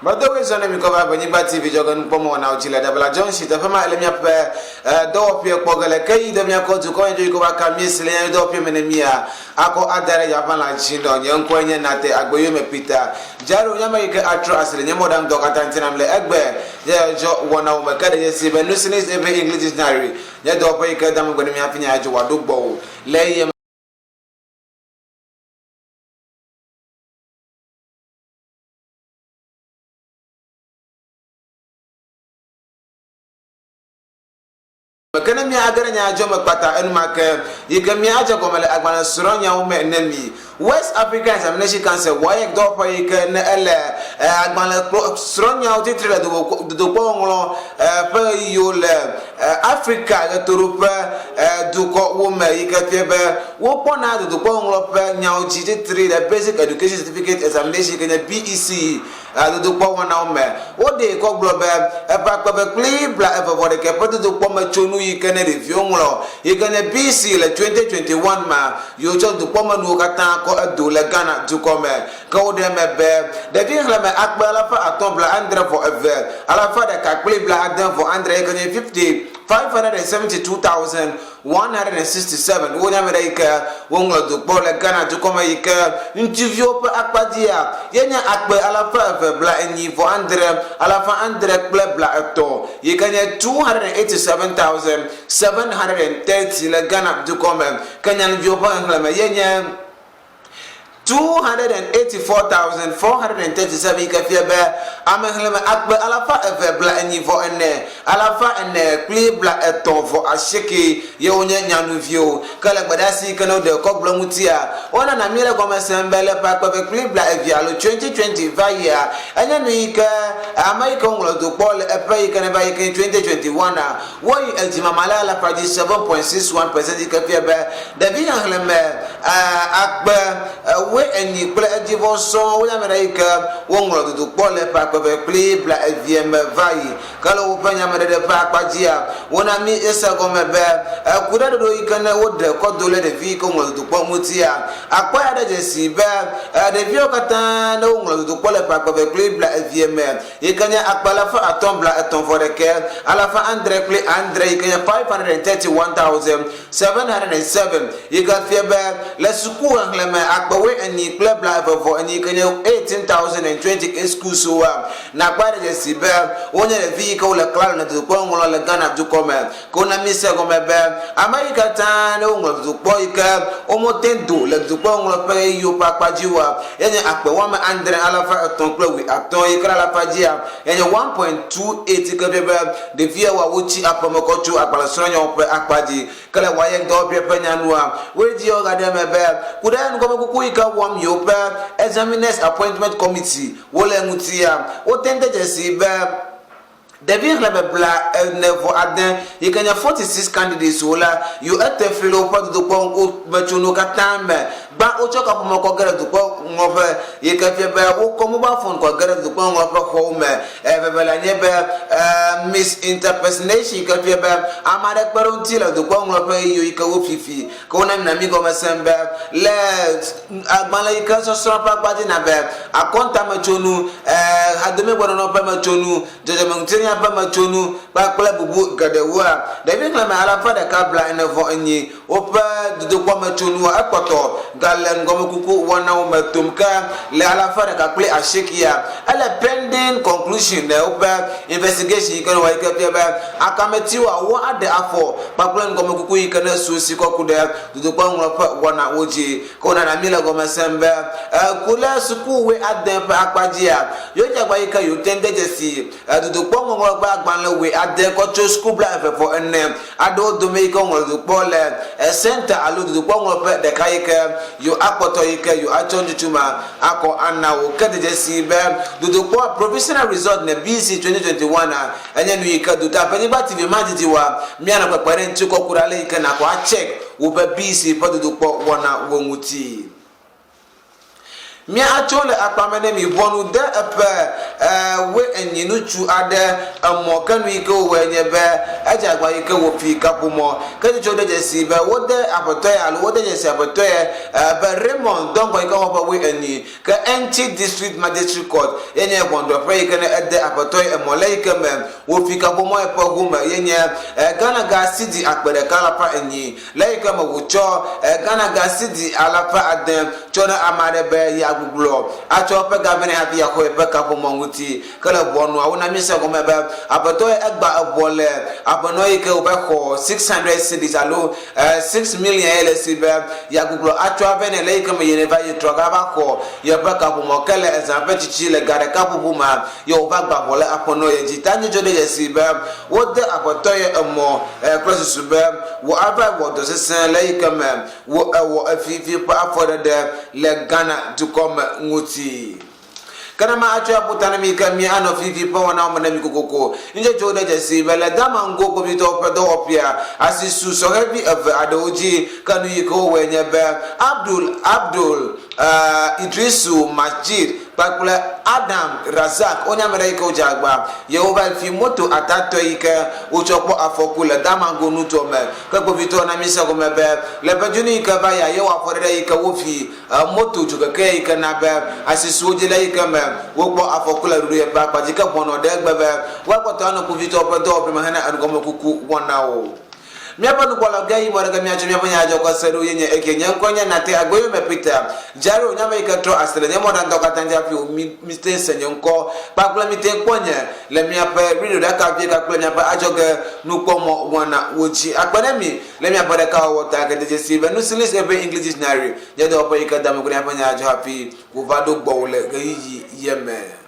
Medo ɣli zɔ ne mikɔ va Gbenyigba TV dzɔge nukpɔmɔwɔnawo dzi le Ɖabla Junction teƒe ma ele míaƒe dɔwɔƒea kpɔ ge le ke yi de míakɔ dukɔ me dzo yi kɔ va ka mí si le míaƒe dɔwɔƒea me ne mía akɔ ada ɖe yaʋalã dzi nɔ. Nye ŋkɔe nye Nate Agboyome Peter Jaro nye ame yi ke atrɔ asi le nye mɔɖaŋudɔ katã ŋuti nam le egbe dzɔdzɔ wɔnawo me ke ɖe dzesi be Nusinis Eʋe English Dictionary nye dɔwɔƒe yi ke dea megbe ne mí hafi nya adzɔ wòaɖo gbɔwò le ɣeyiɣi Ke ne míage ɖe nyadzɔ me kpata enumake yi ke míadze gɔme le agbalẽsrɔ̃nyawo me ne mí. West African Examination Council, WAEC, dɔwɔƒe yi ke ne ele agbalẽsrɔ̃nyawo titri le dodokpɔŋɔŋlɔ ƒe ɣeyiɣiwo le Afrika ɣetoɖoƒe dukɔwo me yi ke fia be wokpɔna dodokpɔŋɔŋlɔ ƒe nyawo dzi titri le Basic Education Certificate Examination yi ke nye BECE dodokpɔ wɔnawo me. Woɖee kɔ gblɔ be eƒe akpe eve kple blaeve vɔ ɖekɛ ƒe dodokpɔ metsonu yi ke ne ɖeviwo ŋlɔ yi ke nye BECE le 2021 mea, yewotsɔ dodokpɔmenuwo katã kɔ edo le Ghana dukɔ me. Ke woɖe eme be ɖevi xlẽme akpe alafa atɔ̃ blaadre vɔ eve alafa ɖeka kple blaade vɔ adre yi ke nye 50 572,167 wonye ame ɖe yi ke woŋlɔ dukpɔ le Ghana dukɔ me yi ke ŋutsuviwo ƒe akpa dzia ye nye akpe alafa eve blaenyi vɔ adre alafa adre kple blaetɔ̃ yi ke nye 287,730 le Ghana dukɔ me. Ke nyanuviwo ƒe xexlẽme ye nye 284,437 yi ke fia be ame xlẽme akpe alafa eve blaenyi vɔ ene alafa ene kple blaetɔ̃ vɔ asieke ye wonye nyanuviwo. Ke le gbedeasi yi ke ne woɖe kɔ gblɔ ŋutia, wonana míele gɔme sem be le ƒe akpe eve kple blaeve alo 2020 va yia, enye nu yi ke ame yi ke woŋlɔ do kpɔ le eƒe yi ke neva yi ke 2021 a, woyi edzi mama le alafa dzi 7.61% yi ke fia be ɖevi xexlẽme akpe wuienyi kple edzivɔ sɔŋ wonye ame ɖe yi ke woŋlɔ dodokpɔ le ƒe akpe eve kple blaevie me va yi. Ke le woƒe nyameɖeɖe ƒe akpa dzia, wona mí ese gɔme be ku ɖe ɖoɖo yi ke ne woɖe kɔ do le ɖevi yi ke woŋlɔ dodokpɔ ŋutia, akpɔe aɖe dzesi be ɖeviwo katã ne woŋlɔ dodokpɔ le ƒe akpe eve kple blaevie me yi ke nye akpe alafa atɔ̃ blaetɔ̃ vɔ ɖekɛ alafa adre kple adre yi ke nye 531,707 yi ke fia be le suku xexlẽme akpe wuienyi kple blaeve vɔ enyi yi ke nye 18,028 schools woa, nakpɔe aɖe dzesi be wonye ɖevi yi ke wole klalo ne dodokpɔ ŋlɔ le Ghana dukɔ me. Ke wona mí se gɔme be ame yi katã ne woŋlɔ dodokpɔ yi ke womote do le dodokpɔ ŋlɔ ƒe ɣeyiɣiwo ƒe akpa dzi oa, ye nye akpe woame adre alafa etɔ̃ kple wuiatɔ̃ yi ke le alafa dzia, ye nye 1.28 yi ke fia be ɖeviawoa wotsi aƒeme kɔ tso agbalẽsrɔ̃nyawo ƒe akpa dzi. Ke le WAEC dɔwɔƒea ƒe nya nua, woedzi wogaɖe eme be ku ɖe nugɔmekuku yi ke wɔm yewoƒe Examiners Appointment Committee wole ŋutia, wote ŋu de dzesii be ɖevi xlẽme blaene vɔ ade yi ke nye 46 candidates wo la, yewo ete fli le woƒe dodokpɔ ŋkumetsonuwo katã me. Gbã, wotsɔ kaƒomɔ kɔ ge ɖe dodokpɔ ŋlɔƒe yi ke fia be wokɔ mobile phone kɔ ge ɖe dodokpɔ ŋlɔƒe xɔwo me. Evevelia nye be misinterpretation yi ke fia be ame aɖe kpe ɖe wo ŋuti le dodokpɔ ŋlɔƒe ɣeyiɣi yi ke wofifi. Ke wona mina mí gɔme sem be le agbalẽ yi ke sɔsrɔ̃ ƒe akpa dzi na be akɔntametsonu, hadomegbenɔnɔ ƒe metsonu, dzɔdzɔmeŋutinunya ƒe metsonu kpakple bubu geɖewoa, ɖevi xlẽme alafa ɖeka blaene vɔ enyi woƒe dodokpɔmetsonuwo ekpɔtɔ gale ŋgɔmekuku wɔnawo me tom ke le alafa ɖeka kple asiekea, ele pending conclusion le woƒe investigation yi ke ne wɔ yi ke fia be akametiwoa wo aɖe afɔ kpakple ŋgɔmekuku yi ke ne su si kɔ ku ɖe dodokpɔ ŋlɔƒe wɔnawo dzi. Ke wonana mí le gɔme sem be ku le suku wui ade ƒe akpa dzia, yewo dze agba yi ke yewo te ŋu de dzesi dodokpɔ ŋɔŋlɔ ƒe agbalẽ wui ade kɔ tso suku blaeve vɔ ene aɖewo dome yi ke woŋlɔ dodokpɔ le sɛnta alo dodokpɔ ŋlɔƒe ɖeka yi ke yewo akpɔtɔ yi ke yewo atsɔ nutsotso ma akɔ ana wo. Ke de dzesii be dodokpɔa provisional result ne BC 2021 a enye nu yi ke Duta ƒe Nyigba TV madidi oa, míanɔ kpekpe ɖe ŋuti kɔ ku ɖe ale yi ke nàkɔ acheck woƒe BC ƒe dodokpɔ wɔna wo ŋuti. Míatso le akpa me ne mi ʋɔnu de eƒe wui wuienyi ŋutsu aɖe emɔ ke nu yi ke wòwɔe nye be edze agba yi ke wòfi kaƒomɔ. Ke tsotso de dzesii be wode aƒetɔ ya alo wode dzesi aƒetɔ ya be Raymond Donkor yi ke xɔ ƒe wuienyi. Ke Enchi District Magistrate Court ye nye ʋɔnudrɔ̃ƒe yi ke ne ede aƒetɔ ye emɔ le yi ke me wòfi kaƒomɔ eƒe ʋu me ye nye Ghana ga sidi akpe ɖeka alafa enyi le yi ke me wòtsɔ Ghana ga sidi alafa ade tsɔ na ame aɖe be yeagbuglɔ atsɔ eƒe ga vɛ nɛ hafi yeaxɔ yeƒe kaƒomɔ ŋuti. Ke le ʋɔnua wona míese gɔme be aƒetɔ ye egba eʋɔ le aƒenɔ yi ke wòva xɔ 600 cedis alo 6 million ye le esi be yeagbuglɔ atsɔ avɛ nɛ le yi ke me yi ne va yi trɔ gava xɔ yeƒe kaƒomɔ ke le ezã ƒe tsitsi le ga ɖeka ƒoƒo mea ye wòva gba ʋɔ le aƒenɔ ye dzi. Ta nyuidzɔ ɖe dzesi be wode aƒetɔ ye emɔ kple susu be wò ava wɔ dɔ sesẽ le yi ke me wò ewɔ efifi ƒe afɔɖeɖe le Ghana dukɔ me ŋuti. Ke ne ma atsɔe aƒu ta na mi ke mi anɔ fifi ƒe wɔnawo me na mi kokoko. Nudzɔdzɔwo ɖe dzesi be le Damango kpovitɔwo ƒe dɔwɔƒea, asi su sɔhɛvi eve aɖewo dzi. Ke nu yi ke wowɔe nye be Abdul Abdul Idrisu Masjid kpakple Adam Razak wonye ame ɖe yi ke wodze agba ye wova fi moto atatɔe yi ke wotsɔ kpɔ afɔku le Damango nutoa me. Ke kpovitɔwo na míese gɔme be le ƒe dzonu yi ke va yia, yewɔ afɔɖeɖe yi ke wofi Moto dzokeke yi ke na be asisiwo dzi le yi ke me wokpɔ afɔku le ɖoɖo yeƒe akpa dzi ke ʋɔnɔ ɖe egbe be woakpɔtɔ anɔ kpovitɔwo ƒe dɔwɔƒe me hena enugɔmekuku wɔnawo. Míaƒe nukpɔla gã yi mɔ ɖeke míatsɔ míaƒe nyadzɔdzɔ se ɖo ye nye eke. Nye ŋkɔe nye Nate Agboyome Peter Jairo, nye ame yi ke trɔ asi le nye mɔɖaŋudɔ katã dzi hafi wo mi mite se nye ŋkɔ kpakple mite kpɔ nye le míaƒe radio ɖakavie kpakple míaƒe adzɔge nukpɔmɔ wɔna wo dzi. Akpe ɖe mi Le míaƒe ɖekawɔwɔ ta, ke de dzesii be nusi List eƒe English Dictionary nye dɔwɔƒe yi ke dame ku ɖe míaƒe nya dzɔ hafi wòva ɖo gbɔwò le ɣeyiɣi ye me.